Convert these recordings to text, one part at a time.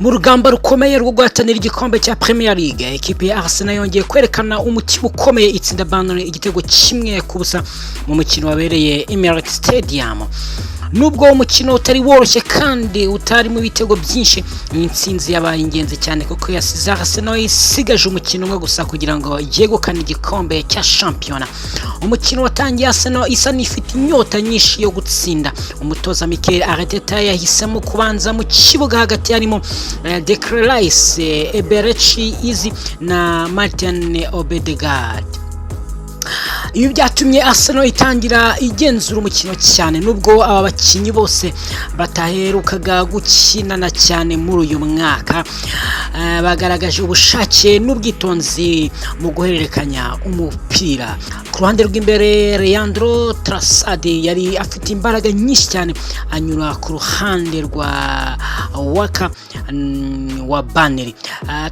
Mu rugamba rukomeye rwo guhatanira igikombe cya Premier League, ekipe ya Arsenal yongeye kwerekana umutima ukomeye, itsinda Burnley igitego 1-0 mu mukino wabereye Emirates Stadium. Nubwo umukino utari woroshye kandi utarimo ibitego byinshi, iyi ntsinzi yabaye ingenzi cyane kuko yasize Arsenal isigaje umukino umwe gusa kugira ngo yegukane igikombe cya shampiyona. Umukino watangiye Arsenal isa n'ifite inyota nyinshi yo gutsinda. Umutoza Mikel Arteta yahisemo kubanza mu kibuga hagati harimo Declan Rice, Eberechi Eze na Martin Odegaard. Ibi byatumye Arsenal itangira igenzura umukino cyane, nubwo aba bakinnyi bose bataherukaga gukinana cyane muri uyu mwaka. Bagaragaje ubushake n'ubwitonzi mu guhererekanya umupira. Ku ruhande rw'imbere, Leandro Trossard yari afite imbaraga nyinshi cyane, anyura ku ruhande rwa Walker wa Burnley.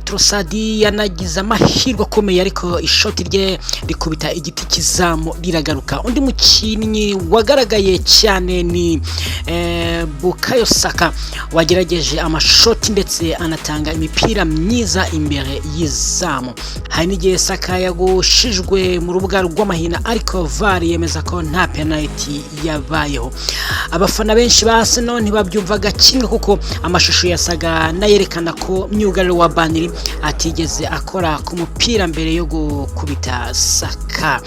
Trossard yanagize amahirwe akomeye, ariko ishoti rye rikubita igiti cy'izamu riragaruka. Undi mukinnyi wagaragaye cyane ni Bukayo Saka, wagerageje amashoti ndetse anatanga imipira myiza imbere y'izamu. Hari n'igihe Saka yagushijwe mu rubuga rw'amahina, ariko VAR yemeza ko nta penalty yabayeho. Abafana benshi ba Arsenal ntibabyumvaga kimwe, kuko amashusho yasaga n'ayerekana ko myugariro wa Burnley atigeze akora ku mupira mbere yo gukubita Saka.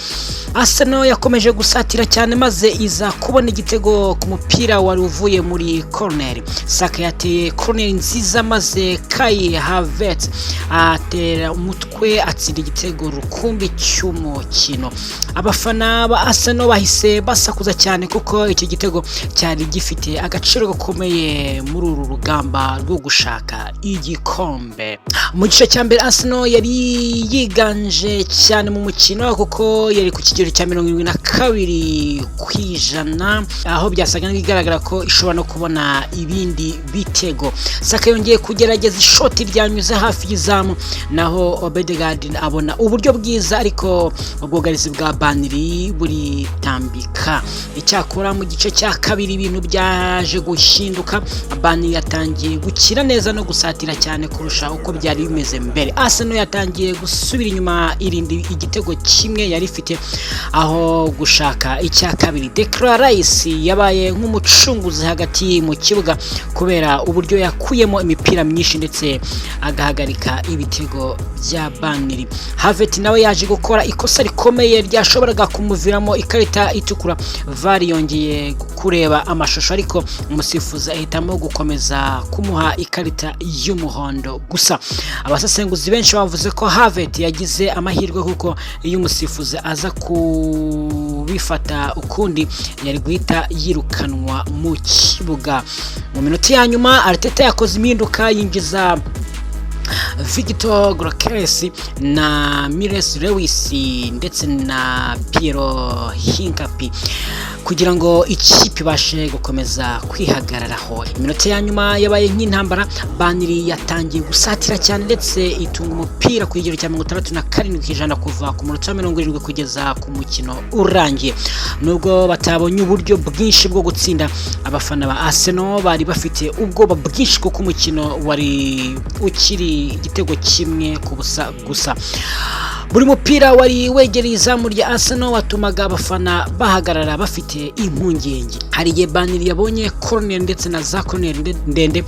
Arsenal yakomeje gusatira cyane, maze iza kubona igitego ku mupira wari uvuye muri corner. Saka yateye corner nziza, maze Kai Havertz atera umutwe, atsinda igitego rukumbi cy'umukino. Abafana ba Arsenal bahise basakuza cyane, kuko icyo gitego cyari gifite agaciro gakomeye muri uru rugamba rwo gushaka igikombe. Mu gice cya mbere, Arsenal yari yiganje cyane mu mukino, kuko yari ku kigero cya 72%, aho byasaga n'ibigaragara ko ishobora no kubona ibindi bitego. Saka yongeye kugerageza ishoti ryanyuze hafi y'izamu, naho Odegaard abona uburyo bwiza, ariko ubwugarizi bwa Burnley buritambika. Icyakora mu gice cya kabiri ibintu byaje guhinduka. Burnley yatangiye gukina neza no gusatira cyane kurusha uko byari bimeze mbere. Arsenal yatangiye gusubira inyuma, irinda igitego kimwe yari ifite aho gushaka icya kabiri. Declan Rice yabaye nk'umucunguzi hagati mu kibuga kubera uburyo yakuyemo imipira myinshi ndetse agahagarika ibitego bya Burnley. Havertz nawe yaje gukora ikosa rikomeye ryashoboraga kumuviramo ikarita itukura. VAR yongeye kureba amashusho, ariko umusifuzi ahitamo gukomeza kumuha ikarita y'umuhondo gusa. Abasesenguzi benshi bavuze ko Havertz yagize amahirwe, kuko iyo umusifuzi aza kubifata ukundi yari guhita yirukanwa mu kibuga. Mu minota ya nyuma, Arteta yakoze impinduka, yinjiza Victor Gyökeres na Myles Lewis ndetse na Piero Hincapié kugira ngo ikipe ibashe gukomeza kwihagararaho. Iminota ya nyuma yabaye nk'intambara. Burnley yatangiye gusatira cyane ndetse itunga umupira ku kigero cya 67% kuva ku munota wa 70 kugeza ku mukino urangiye. Nubwo batabonye uburyo bwinshi bwo gutsinda, abafana ba Arsenal bari bafite ubwoba bwinshi, kuko umukino wari ukiri igitego 1-0 gusa. Buri mupira wari wegereye izamu rya Arsenal watumaga abafana bahagarara bafite impungenge. Hari igihe Burnley yabonye corner ndetse na za corner ndende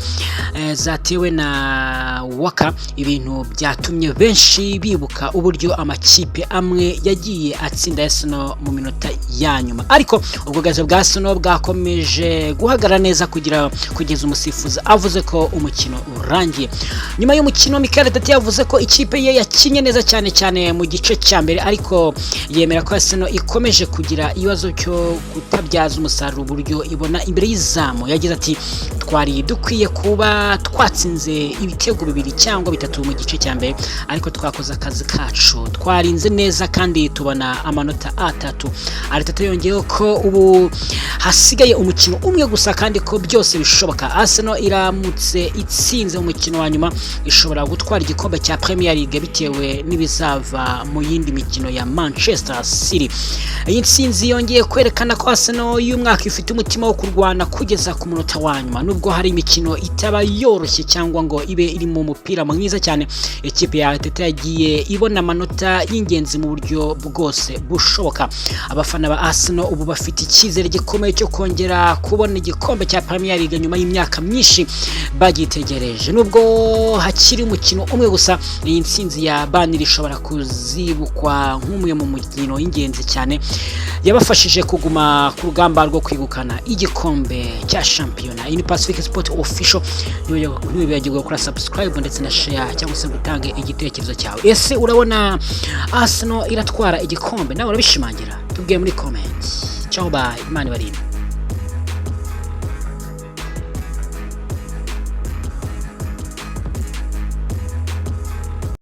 zatewe na Walker, ibintu byatumye benshi bibuka uburyo amakipe amwe yagiye atsinda Arsenal mu minota ya nyuma. Ariko ubwugarizi bwa Arsenal bwakomeje guhagarara neza kugira kugeza umusifuzi avuze ko umukino urangiye. Nyuma y'umukino, Mikel Arteta yavuze ko ikipe ye yakinye neza cyane cyane mu gice cya mbere, ariko yemera ko Arsenal ikomeje kugira ibibazo cyo kutabyaza umusaruro uburyo ibona imbere y'izamu. Yagize ati: "Twari dukwiye kuba twatsinze ibitego bibiri cyangwa bitatu mu gice cya mbere, ariko twakoze akazi kacu, twarinze neza kandi tubona amanota atatu." Arteta yongeyeho ko ubu hasigaye umukino umwe gusa kandi ko byose bishoboka. Arsenal iramutse itsinze umukino wa nyuma, ishobora gutwara igikombe cya Premier League bitewe n'ibizava. gusohoka mu yindi mikino ya Manchester City. Iyi ntsinzi yongeye kwerekana ko Arsenal y'umwaka ifite umutima wo kurwana kugeza ku munota wa nyuma. Nubwo hari imikino itaba yoroshye cyangwa ngo ibe iri mu mupira mwiza cyane, ikipe ya Arteta yagiye ibona amanota y'ingenzi mu buryo bwose bushoboka. Abafana ba Arsenal ubu bafite icyizere gikomeye cyo kongera kubona igikombe cya Premier League nyuma y'imyaka myinshi bagitegereje. Nubwo hakiri umukino umwe gusa, iyi ntsinzi ya Burnley ishobora kuzibukwa nk'umwe mu mukino w'ingenzi cyane yabafashije kuguma ku rugamba rwo kwegukana igikombe cya shampiyona. Iyi ni Pacific Sport Official. Ntiwibagirwe gukora subscribe ndetse na share cyangwa se gutanga igitekerezo cyawe. Ese urabona Arsenal iratwara igikombe? Nawe urabishimangira? Tubwiye muri comment. Ciao, bye, Imana ibarinde.